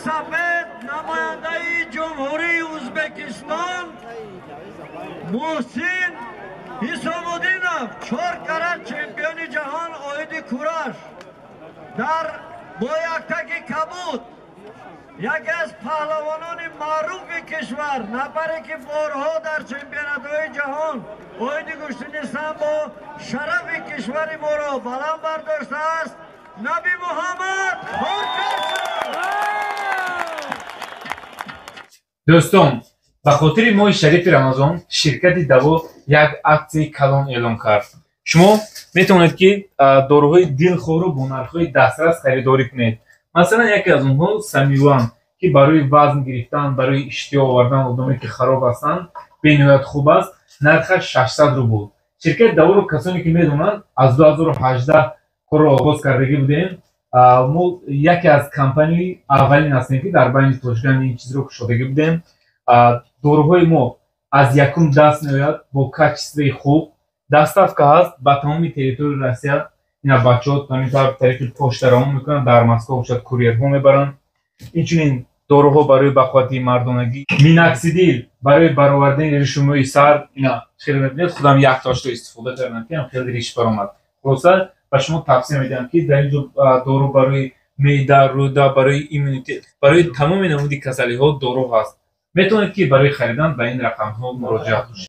сафед намояндаи Ҷумҳурии Ӯзбекистон Муҳсин Ҳисомуддинов, 4 карат чемпиони ҷаҳон оиди кураш дар бо яктаки кабуд, яке аз паҳлавонони маъруфи кишвар, нафаре ки борҳо дар чемпионатҳои ҷаҳон оиди гӯштини самбо шарафи кишвари моро баланд бардоштааст, Наби Муҳаммад Хоркашов. Дӯстон, ба хотири моҳи шарифи Рамазон ширкати Даво як аксияи калон эълон кард. Шумо метавонед ки доруҳои дилхоҳро бо нархҳои дастрас харидорӣ кунед. Масалан, яке аз онҳо Самиван, ки барои вазн гирифтан, барои иштиҳо овардан одамое ки хароб ҳастанд, бениҳоят хуб аст. Нархаш 600 рубл. Ширкати Даворо касоне ки медонанд, аз 2018 корро оғоз кардагӣ будем. Мо яке аз компанияи аввалин ҳастем, ки дар байни тоҷикан ин чизро кушодагӣ будем. Доруҳои мо аз якум даст меояд бо качествои хуб. Доставка ҳаст ба тамоми территорияи Россия. Ина бачаҳо ҳамин тавр тариқи почта равон мекунанд, дар Москва бошад курьерҳо мебаранд. Инчунин доруҳо барои бақуввати мардонагӣ, миноксидил барои баровардани ришу мӯи сар. Ина хеле мебинед, худам як тошро истифода кардам, ки хеле риш баромад. Хулоса, ба шумо тавсия медиҳам, ки дар ин ҷо дору барои меъда, рӯда, барои иммунитет, барои тамоми намуди касалиҳо дору ҳаст. Метавонед ки барои харидан ба ин рақамҳо муроҷиат кунед.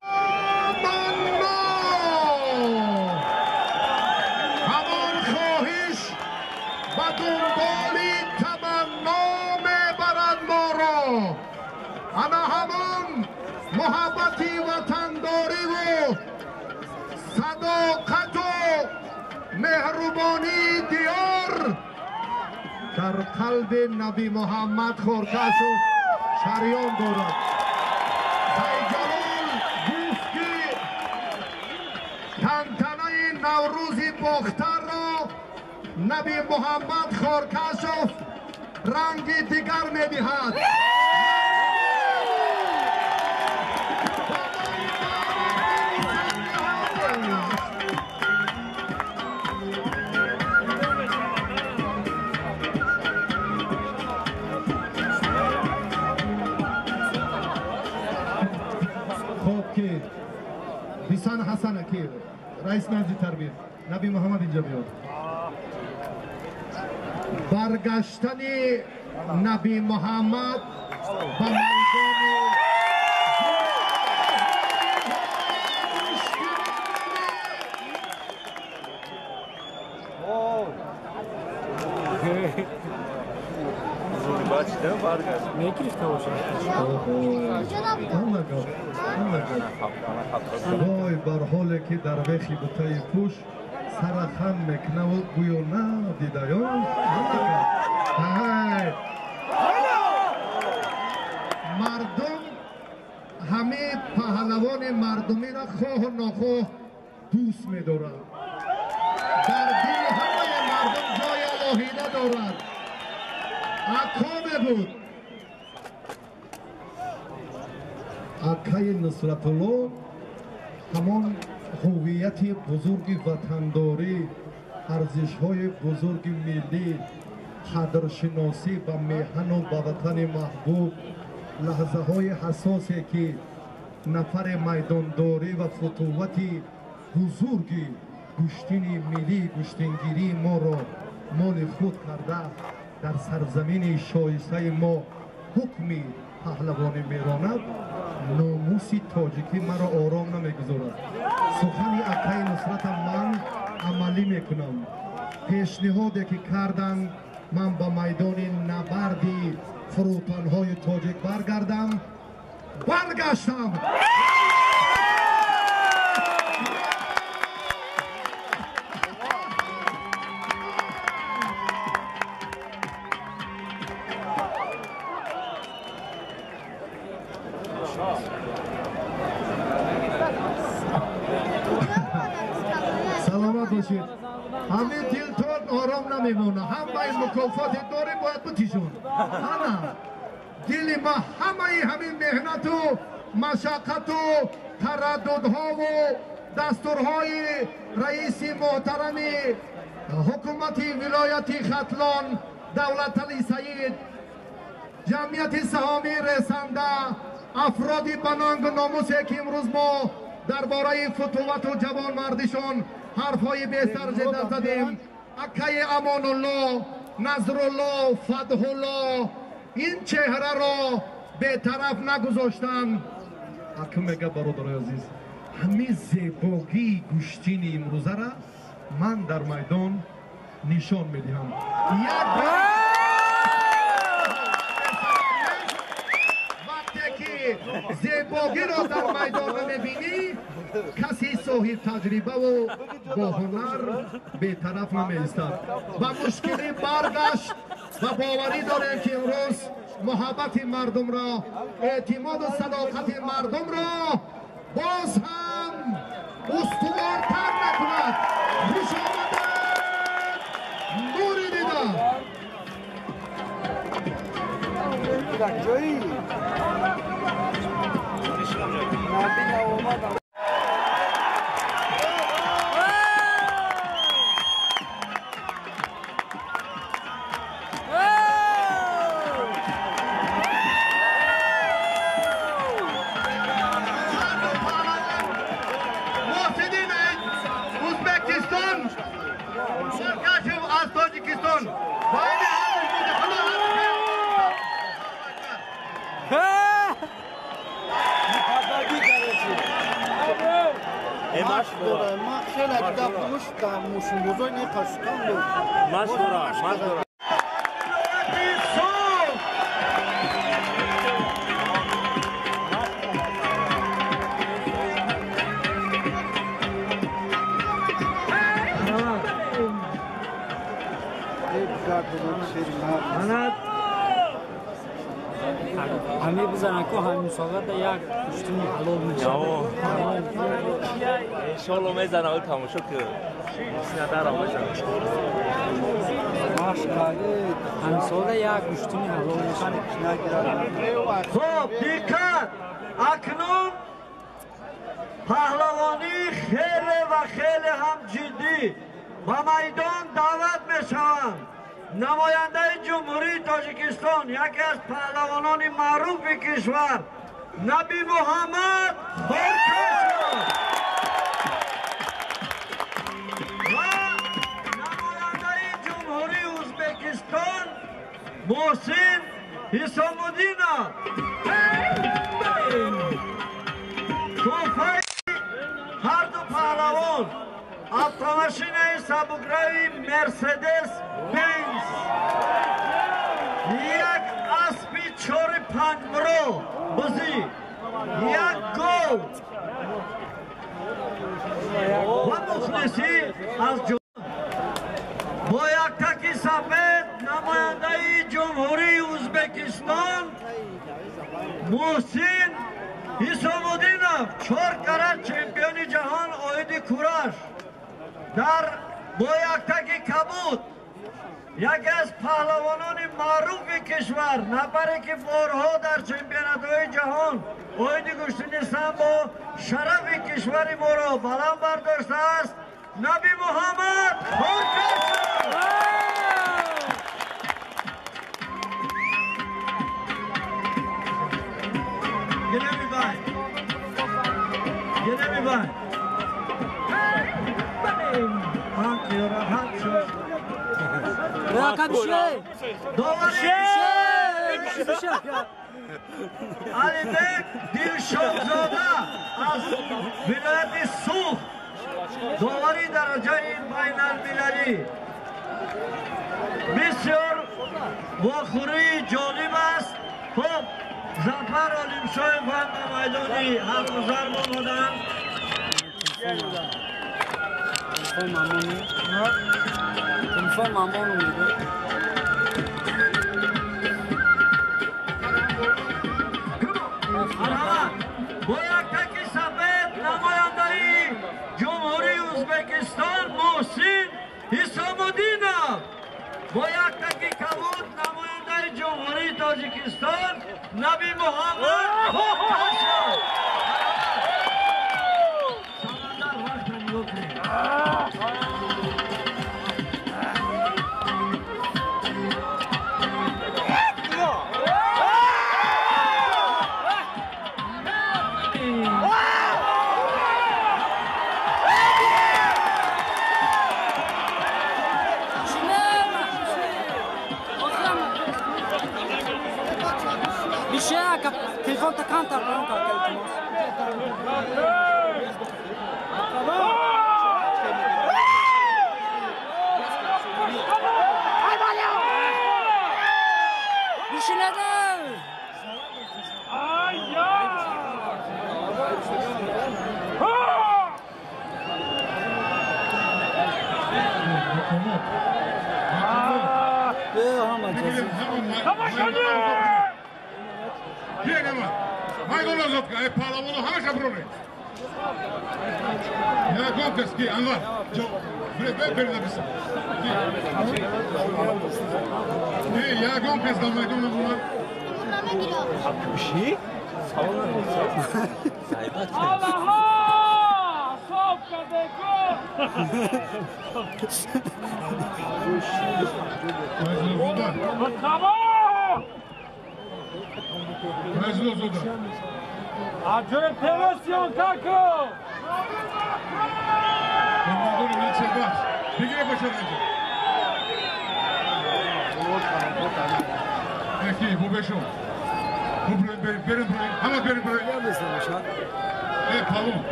Ҳамон хоҳиш ба дунболи таманно мебарад моро. Ана ҳамон муҳаббати ватандориву садоқату меҳрубонии диёр дар қалби Наби Муҳаммад Хоркашов шариён дорад. Сайҷалол гуфт, ки тантанаи Наврӯзи Бохтарро Наби Муҳаммад Хоркашов ранги дигар медиҳад. Бисан Ҳасана ки раис назди тарбия, Наби Муҳаммад инҷа биёд. Баргаштани Наби Муҳаммад ба майдони вой бар ҳоле ки дар вехи бутаи пӯш сара хам мекунаву гӯё надидаён. Мардум ҳамин паҳлавони мардумиро хоҳу нохоҳ дӯст медорад. Дар дили ҳамаи мардум ҷои алоҳида дорад. Ако мебуд акаи Нусратулло, ҳамон ҳуввияти бузурги ватандорӣ, арзишҳои бузурги миллӣ, қадршиносӣ ба меҳану ба ватани маҳбуб, лаҳзаҳои ҳассосе ки нафари майдондорӣ ва футуввати бузурги гӯштини миллии гӯштингирии моро моли худ карда, дар сарзамини шоистаи мо ҳукми паҳлавонӣ меронад. Номуси тоҷикӣ маро ором намегузорад. Сухани акаи Нусратам ман амалӣ мекунам. Пешниҳоде ки карданд, ман ба майдони набарди фурӯтанҳои тоҷик баргардам, баргаштам. Саломат бошед. Ҳамин дилтон ором намемонад. Ҳамаи мукофоте дорем бояд бутишон. Ана дили ма ҳамаи ҳамин меҳнату машаққату тараддудҳову дастурҳои раиси муҳтарами ҳукумати вилояти Хатлон Давлатали Саид ҷамъияти саҳомии ресанда, афроди ба нангу номусе ки имрӯз мо дар бораи футувату ҷавонмардишон ҳарфҳои бесарҷеда задем, акаи Амонулло, Назрулло, Фатҳулло ин чеҳраро бетараф нагузоштанд. Акм мега, бародарои азиз, ҳамин зебогии гӯштини имрӯзара ман дар майдон нишон медиҳам. Як вақте ки зебогиро дар майдон намебинӣ, каси соҳиб таҷрибаву бо ҳунар бетараф намеистад. Ба мушкилӣ баргашт ва боварӣ дорем, ки имрӯз муҳаббати мардумро, эътимоду садоқати мардумро боз ҳам устувортар мекунад. Хуш омадед, нури дида! Ҳамин бизананд, ку ҳамин соата як пуштини ҳалол мешавад. Иншоалло мезанам, ӯ тамошо ки надарам мезанам. Ҳамин соата як пуштини ҳалол мешавад. Хуб, диққат! Акнун паҳлавонӣ хеле ва хеле ҳам ҷиддӣ ба майдон даъват мешаванд. Намояндаи Ҷумҳурии Тоҷикистон, яке аз паҳлавонони маъруфи кишвар, Наби Муҳаммад Хоркашов ва намояндаи Ҷумҳурии Ӯзбекистон Муҳсин Ҳисомуддинов. Тӯҳфаи ҳарду паҳлавон автомашинаи сабукрави Мерседес Бенз, як аспи чори панҷмуро бузӣ, як гов ва мухлисӣ аз бо як таки сафед намояндаи Ҷумҳурии Ӯзбекистон Муҳсин Ҳисомуддинов, 4 карат чемпиони ҷаҳон оиди кураш дар бо як таки кабуд, яке аз паҳлавонони маъруфи кишвар, нафаре ки борҳо дар чемпионатҳои ҷаҳон оиди гӯштини самбо шарафи кишвари моро баланд бардоштааст, Наби Муҳаммад Хоркашов. Генеми бай, генеми бай, Алибек Дилшодзода аз вилояти Суғд, довари дараҷаи байналмилалӣ. Бисёр вохӯрии ҷолиб аст. Хуб, Зафар Олимшоев ҳам ба майдони ҳарбузарб омаданд. Телефон мамону мегӯ. Бо як таки сафед намояндаи Ҷумҳурии Ӯзбекистон Муҳсин Ҳисомуддинов, бо як таки кабуд намояндаи Ҷумҳурии Тоҷикистон Наби Муҳаммад Хоркашов. Самандар, вақтро нигоҳ кунед. Бишака, телефон та кантар поён кард, илтимос. Бишинеда!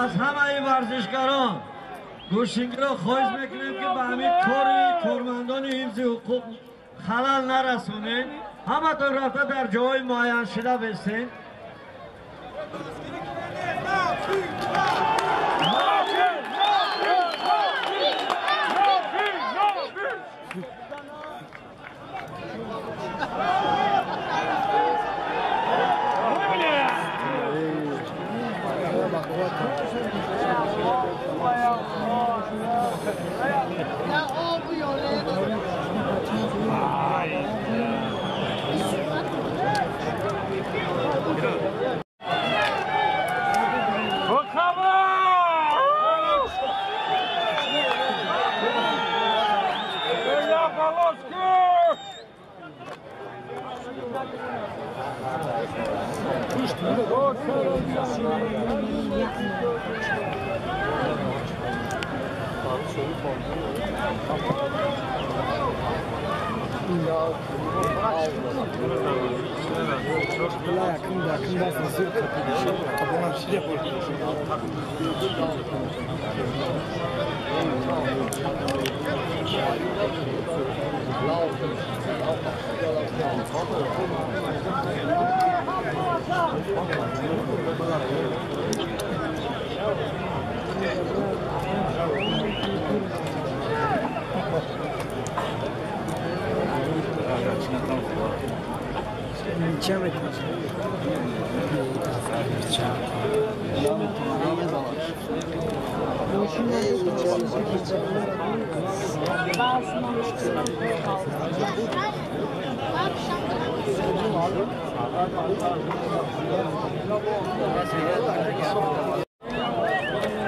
Аз ҳамаи варзишгарон гӯштингиро хоҳиш мекунем, ки ба ҳамин кори кормандони ҳифзи ҳуқуқ халал нарасонем. Ҳаматон рафта дар ҷоҳои муайяншуда бестем.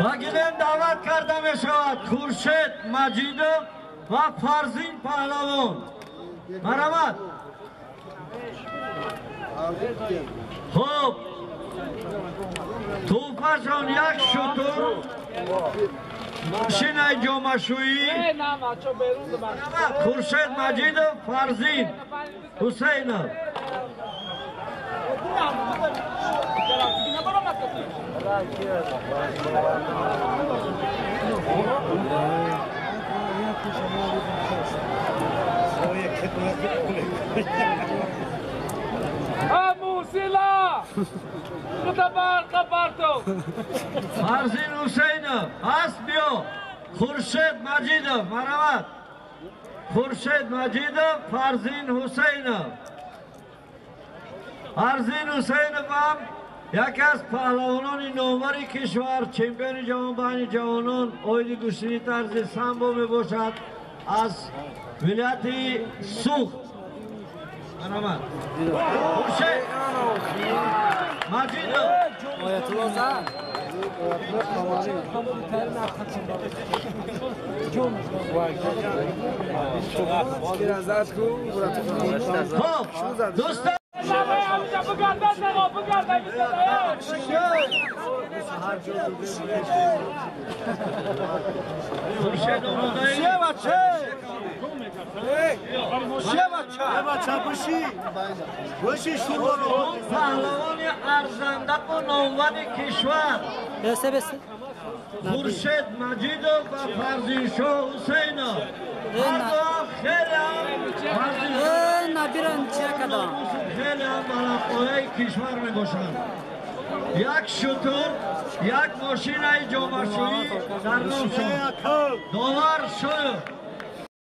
Вагилем даъват карда мешавад Хуршед Маҷидов ва Фарзин Паҳлавон. Марҳамат. Хуб, тӯҳфашон як шутур, машинаи ҷомашӯӣ. Хуршед Маҷидов, Фарзин Ҳусейнов. Фарзин Ҳусейнов ҳаст, биё. Хуршед Маҷидов, марҳамат. Хуршед Маҷидов, Фарзин Ҳусейнов. Фарзин Ҳусейнов ҳам яке аз паҳлавонони номвари кишвар, чемпиони ҷаҳон байни ҷавонон оиди гӯштини тарзи самбо мебошад. аз вилояти Суғд. Марҳамат. Хуршед Маҷидов. Оятулло зан. Хоб, дӯстон, Хуршед омодаи? Паҳлавони арзандаву номвари кишвар Бесе бесе. Хуршед Маҷидов ва Фарзиншоҳ Ҳусейнов ҳардуам хеле ҳам Э, Набиран чия кадам. хеле ҳам баландпояи кишвар мебошанд. Як шутур, як мошинаи ҷомашӯӣ дар номшон. Довар Шоев.